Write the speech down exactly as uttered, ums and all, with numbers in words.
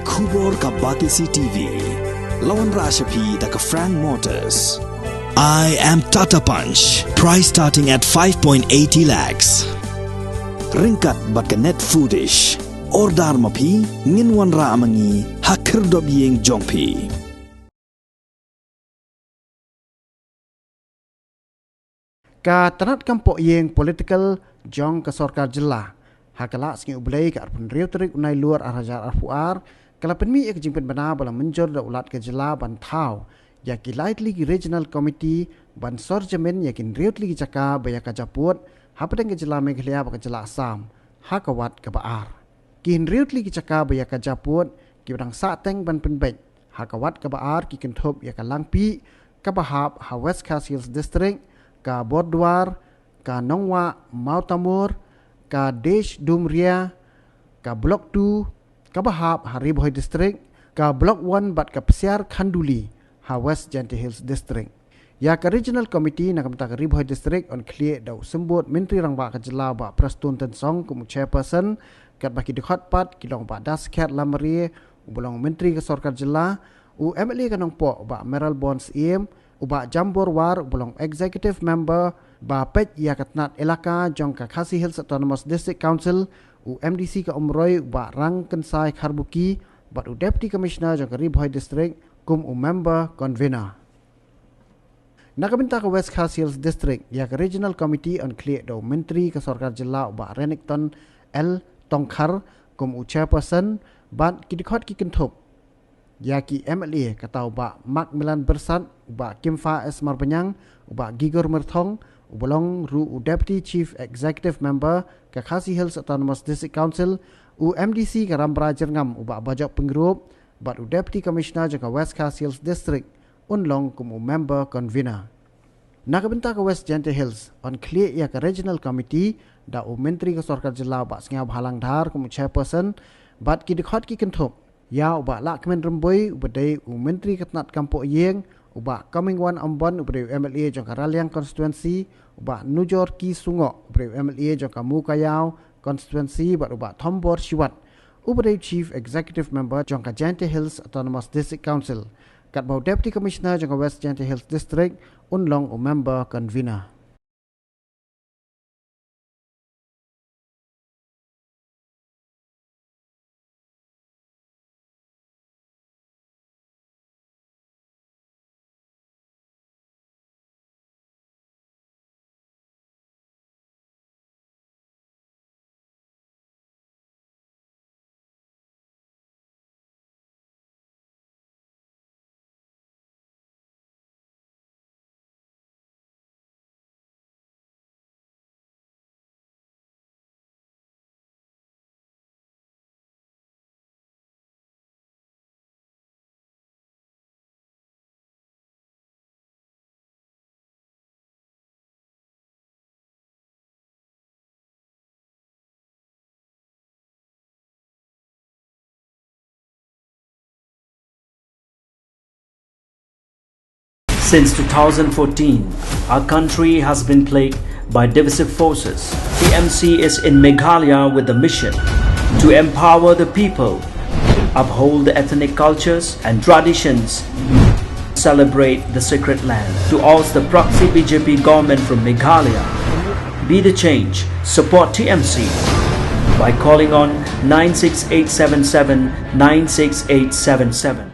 Khubor ka Batesi T V. La wanrah sha phi da ka Frank Motors. I am Tata Punch. Price starting at five point eighty lakhs. Ryngkat bad ka Net Foodish. Order ma phi, ngin wanrah ma ngi ha khyrdop ïing jong phi. Ka tnat kam poh ïing political jong ka sorkar jylla, ha ka lad sngi U Blei ka arphew hynriew tarik u Nailur ar hajar arphew ar, ka la pynmih ïa ka jingpynbna ba la mynjur da u Lat ka jylla ban thaw ïa ki lai tylli ki regional committee ban sor jamin ïa ki hynriew tylli ki jaka ba ïa ka japud hapdeng ka jylla Meghalaya bad ka jylla Assam ha ka wat kaba ar. Ki hynriew tylli ki jaka ba ïa ka japud kiba dang sahteng ban pynbeit ha ka wat kaba ar ki kynthup ïa ka Langpih, kaba hap ha West Khasi Hills District, ka Bordwar, ka Nongwah Mawtamur, ka Desh Dumria, ka Block two, kaba hap ha Ri Bhoi District, ka Block one bad ka Psiar Khanduli ha West Jaintia Hills District. Ïa ka Regional Committee na ka bynta ka Ri Bhoi District yn khlieh da u Symbud Myntri Rangbah ka jylla Bah Prestone Tynsong kum u chairperson, katba ki dkhot pat ki long Bah Daskhet Lamare uba long Myntri ka sorkar jylla, u M L A ka Nongpoh Bah Mayralborn Syiem, u Bah Jambor War uba long executive member ba peit ïa ka tnat elaka jong ka Khasi Hills Autonomous District Council, u M D C ka Umroi Bah Rangkynsai Kharbuki, bad u Deputy Commissioner jong ka Ri Bhoi District kum u member convener. Na ka bynta ka West Khasi Hills District, ïa ka Regional Committee yn khlieh da u Myntri ka sorkar jylla u Bah Renikton L Tongkhar kum u chairperson, bad ki dkhot ki kynthup ïa ki M L A, kata u Bah Macmillan Byrsat, u Bah Kimfa S Marbaniang, u Bah Gigor Myrthong uba long ruh u Deputy Chief Executive Member ka Khasi Hills Autonomous District Council, u M D C ka Rambrai Jyrngam u Bah Bajop Pyngrope, bad u Deputy Commissioner jong ka West Khasi Hills District un long kum u member convener. Na ka bynta ka West Jaintia Hills, yn khlieh ïa ka Regional Committee da u Myntri ka sorkar jylla u Bah Sniawbhalang Dhar kum u chairperson, bad ki dkhot ki kynthup ïa u Bah Lahkmen Rymbui uba dei u Myntri ka tnat kam poh ïing, u Bah Comingone Ymbon uba dei u M L A jong ka Raliang constituency, u Bah Nujorki Sungoh uba dei u M L A jong ka Mowkaiaw constituency, bad u Bah Thombor Shiwat uba dei u Chief Executive Member jong ka Jaintia Hills Autonomous District Council, katba u Deputy Commissioner jong ka West Jaintia Hills District un long u member convener. Since two thousand fourteen, our country has been plagued by divisive forces. T M C is in Meghalaya with the mission to empower the people, uphold the ethnic cultures and traditions, celebrate the sacred land. To oust the proxy B J P government from Meghalaya, be the change, support T M C by calling on nine six eight seven seven nine six eight seven seven.